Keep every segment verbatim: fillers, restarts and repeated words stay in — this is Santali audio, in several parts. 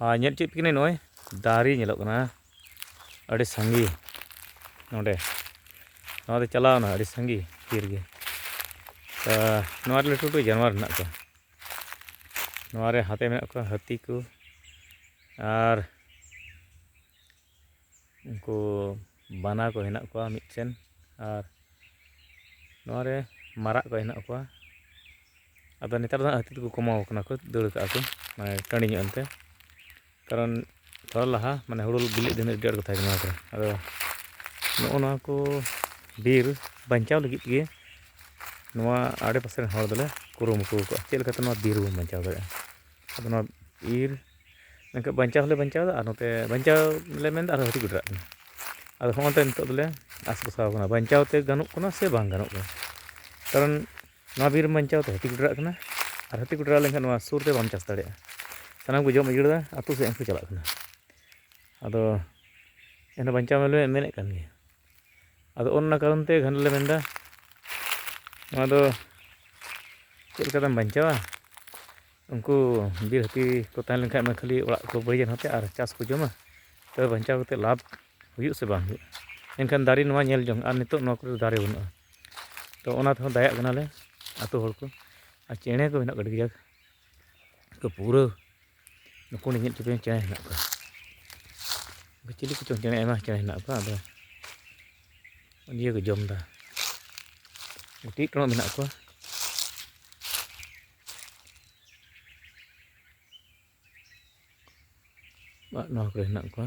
ᱟᱨ ᱧᱮᱞ ᱪᱮᱫ ᱯᱮ ᱠᱟᱹᱱᱟᱹᱧ, ᱱᱚᱜᱼᱚᱭ ᱫᱟᱨᱮ ᱧᱮᱞᱚᱜ ᱠᱟᱱᱟ ᱟᱹᱰᱤ ᱥᱟᱸᱜᱮ ᱱᱚᱰᱮ᱾ ᱱᱚᱣᱟ ᱫᱚ ᱪᱟᱞᱟᱣᱱᱟ ᱟᱹᱰᱤ ᱥᱟᱸᱜᱮ ᱵᱤᱨ ᱜᱮ᱾ ᱛᱚ, ᱱᱚᱣᱟ ᱨᱮ ᱞᱟᱹᱴᱩ ᱞᱟᱹᱴᱩ ᱡᱟᱱᱣᱟᱨ ᱢᱮᱱᱟᱜ ᱠᱚᱣᱟ᱾ ᱱᱚᱣᱟ ᱨᱮ ᱦᱟᱛᱮ ᱢᱮᱱᱟᱜ ᱠᱚᱣᱟ, ᱦᱟᱹᱛᱤ ᱠᱚ, ᱟᱨ ᱩᱱᱠᱩ ᱵᱟᱱᱟ ᱠᱚ ᱦᱮᱱᱟᱜ ᱠᱚᱣᱟ ᱢᱤᱫᱴᱮᱱ, ᱟᱨ ᱱᱚᱣᱟ ᱨᱮ ᱢᱟᱨᱟᱜ ᱠᱚ ᱦᱮᱱᱟᱜ ᱠᱚᱣᱟ᱾ ᱟᱫᱚ ᱱᱮᱛᱟᱨ ᱫᱚ ᱦᱟᱸᱜ ᱦᱟᱹᱛᱤ ᱫᱚᱠᱚ ᱠᱚᱢᱟᱣ ᱠᱟᱱᱟ ᱠᱚ, ᱫᱟᱹᱲ ᱠᱟᱜᱼᱟ ᱠᱚ, ᱢᱟᱱᱮ ᱴᱟᱺᱰᱤ ᱧᱚᱜ ᱮᱱᱛᱮ᱾ ᱠᱟᱨᱚᱱ ᱛᱷᱚᱲᱟ ᱞᱟᱦᱟ, ᱢᱟᱱᱮ, ᱦᱩᱲᱩ ᱵᱤᱞᱤᱜ ᱫᱤᱱ ᱟᱹᱰᱤ ᱟᱸᱴ ᱠᱚ ᱛᱟᱦᱮᱸ ᱠᱟᱱᱟ ᱱᱚᱣᱟ ᱠᱚᱨᱮ᱾ ᱟᱫᱚ ᱱᱚᱜᱼᱚ ᱱᱚᱣᱟ ᱠᱚ ᱵᱤᱨ ᱵᱟᱧᱪᱟᱣ ᱞᱟᱹᱜᱤᱫ ᱜᱮ ᱱᱚᱣᱟ ᱟᱲᱮ ᱯᱟᱥᱮ ᱨᱮᱱ ᱦᱚᱲ ᱫᱚᱞᱮ ᱠᱩᱨᱩᱢᱩᱴᱩ ᱟᱠᱟᱫᱼᱟ, ᱪᱮᱫ ᱞᱮᱠᱟᱛᱮ ᱱᱚᱣᱟ ᱵᱤᱨ ᱵᱚᱱ ᱵᱟᱧᱪᱟᱣ ᱫᱟᱲᱮᱭᱟᱜᱼᱟ᱾ ᱟᱫᱚ ᱱᱚᱣᱟ ᱵᱤᱨ ᱢᱮᱱᱠᱷᱟᱱ ᱵᱟᱧᱪᱟᱣ ᱦᱚᱸᱞᱮ ᱵᱟᱧᱪᱟᱣ ᱮᱫᱟ, ᱟᱨ ᱱᱚᱛᱮ ᱵᱟᱧᱪᱟᱣ ᱞᱮ ᱢᱮᱱᱫᱟ, ᱟᱨᱦᱚᱸ ᱦᱟᱹᱛᱤ ᱠᱚ ᱰᱮᱨᱟᱜ ᱠᱟᱱᱟ᱾ ᱟᱫᱚ ᱦᱚᱸᱜᱼᱚ ᱱᱚᱛᱮ ᱱᱤᱛᱚᱜ ᱫᱚᱞᱮ ᱟᱥᱯᱟᱥᱟᱣ ᱠᱟᱱᱟ, ᱵᱟᱧᱪᱟᱣ ᱛᱮ ᱜᱟᱱᱚᱜ ᱠᱟᱱᱟ ᱥᱮ ᱵᱟᱝ ᱜᱟᱱᱚᱜ ᱠᱟᱱᱟ᱾ ᱠᱟᱨᱚᱱ ᱱᱚᱣᱟ ᱵᱤᱨ ᱵᱟᱧᱪᱟᱣ ᱛᱮ ᱦᱟᱹᱛᱤ ᱠᱚ ᱰᱮᱨᱟᱜ ᱠᱟᱱᱟ, ᱟᱨ ᱦᱟᱹᱛᱤ ᱠᱚ ᱰᱮᱨᱟ ᱞᱮᱱᱠᱷᱟᱱ ᱱᱚᱣᱟ ᱥᱩᱨ ᱛᱮ ᱵᱟᱢ ᱪᱟᱥ ᱫᱟᱲᱮᱭᱟᱜᱼᱟ᱾ ᱥᱟᱱᱟᱢ ᱠᱚ ᱡᱚᱢ ᱩᱡᱟᱹᱲ ᱮᱫᱟ, ᱟᱹᱛᱩ ᱥᱮᱫ ᱦᱚᱸᱠᱚ ᱪᱟᱞᱟᱜ ᱠᱟᱱᱟ᱾ ᱟᱫᱚ ᱮᱱᱦᱚᱸ ᱵᱟᱧᱪᱟᱣ ᱢᱟᱞᱮ ᱢᱮᱱᱮᱫ ᱠᱟᱱ ᱜᱮ᱾ ᱟᱫᱚ ᱚᱱᱟ ᱠᱟᱨᱚᱱ ᱛᱮ ᱜᱷᱟᱱᱮ ᱞᱮ ᱢᱮᱱᱫᱟ, ᱱᱚᱣᱟ ᱫᱚ ᱪᱮᱫ ᱞᱮᱠᱟᱛᱮᱢ ᱵᱟᱧᱪᱟᱣᱟ? ᱩᱱᱠᱩ ᱵᱤᱨ ᱦᱟᱹᱛᱤ ᱠᱚ ᱛᱟᱦᱮᱸ ᱞᱮᱱᱠᱷᱟᱱ ᱢᱟ ᱠᱷᱟᱹᱞᱤ ᱚᱲᱟᱜ ᱠᱚ ᱵᱟᱹᱲᱤᱡᱟ ᱱᱚᱛᱮ, ᱟᱨ ᱪᱟᱥ ᱠᱚ ᱡᱚᱢᱟ᱾ ᱛᱚᱵᱮ ᱵᱟᱧᱪᱟᱣ ᱠᱟᱛᱮ ᱞᱟᱵᱷ ᱦᱩᱭᱩᱜ ᱥᱮ ᱵᱟᱝ ᱦᱩᱭᱩᱜᱼᱟ? ᱮᱱᱠᱷᱟᱱ ᱫᱟᱨᱮ ᱱᱚᱣᱟ ᱧᱮᱞ ᱡᱚᱝ, ᱟᱨ ᱱᱤᱛᱚᱜ ᱱᱚᱣᱟ ᱠᱚᱨᱮ ᱫᱚ ᱫᱟᱨᱮ ᱵᱟᱹᱱᱩᱜᱼᱟ᱾ ᱛᱚ ᱚᱱᱟ ᱛᱮᱦᱚᱸ ᱫᱟᱭᱟᱜ ᱠᱟᱱᱟᱞᱮ ᱟᱹᱛᱩ ᱦᱚᱲ ᱠᱚ᱾ ᱟᱨ ᱪᱮᱬᱮ ᱠᱚ ᱢᱮᱱᱟᱜ ᱠᱚᱣᱟ ᱟᱹᱰᱤ ᱠᱟᱡᱟᱠ, ᱩᱱᱠᱩ ᱯᱩᱨᱟᱹ ᱱᱩᱠᱩ ᱧᱮᱞ ᱦᱚᱪᱚ ᱯᱮᱭᱟ, ᱪᱮᱬᱮ ᱦᱮᱱᱟᱜ ᱠᱚᱣᱟ᱾ ᱩᱱᱠᱩ ᱪᱤᱞᱤ ᱠᱚᱪᱚᱝ ᱪᱮᱬᱮ, ᱟᱭᱢᱟ ᱪᱮᱬᱮ ᱦᱮᱱᱟᱜ ᱠᱚᱣᱟ, ᱟᱫᱚ ᱤᱭᱟᱹ ᱠᱚ ᱡᱚᱢ ᱮᱫᱟ᱾ ᱜᱩᱴᱤ ᱴᱚᱬᱚᱜ ᱢᱮᱱᱟᱜ ᱠᱚᱣᱟ᱾ ᱟᱨ ᱱᱚᱣᱟ ᱠᱚᱨᱮ ᱦᱮᱱᱟᱜ ᱠᱚᱣᱟ᱾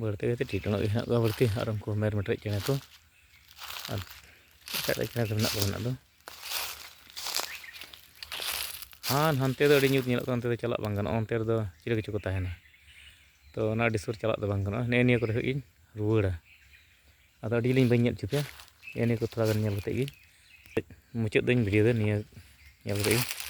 ᱵᱟᱹᱲᱛᱤ ᱠᱟᱭᱛᱮ ᱴᱤᱴᱚᱱᱚᱜ ᱜᱮ ᱦᱮᱱᱟᱜ ᱠᱚᱣᱟ ᱵᱟᱹᱲᱛᱤ, ᱟᱨ ᱩᱱᱠᱩ ᱢᱮᱨ ᱢᱮᱴᱨᱮᱡ ᱪᱮᱬᱮ ᱠᱚ, ᱟᱨ ᱮᱴᱟᱜ ᱮᱴᱟᱜ ᱪᱮᱬᱮ ᱠᱚ ᱢᱮᱱᱟᱜ ᱠᱚᱣᱟ ᱢᱮᱱᱟᱜ ᱫᱚ᱾ ᱦᱟᱱ ᱦᱟᱱᱛᱮ ᱫᱚ ᱟᱹᱰᱤ ᱧᱩᱛ ᱧᱮᱞᱚᱜ ᱠᱟᱱᱟ, ᱚᱱᱛᱮ ᱫᱚ ᱪᱟᱞᱟᱜ ᱵᱟᱝ ᱜᱟᱱᱚᱜᱼᱟ, ᱚᱱᱛᱮ ᱨᱮᱫᱚ ᱪᱤᱞᱤ ᱠᱚᱪᱚ ᱠᱚ ᱛᱟᱦᱮᱱᱟ᱾ ᱛᱚ ᱚᱱᱟ ᱟᱹᱰᱤ ᱥᱩᱨ ᱪᱟᱞᱟᱜ ᱫᱚ ᱵᱟᱝ ᱜᱟᱱᱚᱜᱼᱟ, ᱱᱮᱜᱼᱮ ᱱᱤᱭᱟᱹ ᱠᱚᱨᱮ ᱠᱷᱚᱡ ᱜᱤᱧ ᱨᱩᱣᱟᱹᱲᱟ᱾ ᱟᱫᱚ ᱟᱹᱰᱤ ᱡᱤᱞᱤᱧ ᱵᱟᱹᱧ ᱧᱮᱞ ᱦᱚᱪᱚ ᱯᱮᱭᱟ, ᱱᱮᱜᱼᱮ ᱱᱤᱭᱟᱹ ᱠᱚ ᱛᱷᱚᱲᱟ ᱜᱟᱱ ᱧᱮᱞ ᱠᱟᱛᱮᱫ ᱜᱮ ᱢᱩᱪᱟᱹᱫ ᱫᱟᱹᱧ ᱵᱷᱤᱰᱤᱭᱳ ᱫᱚ, ᱱᱤᱭᱟᱹ ᱧᱮᱞ ᱠᱟᱛᱮᱫ ᱜᱮ᱾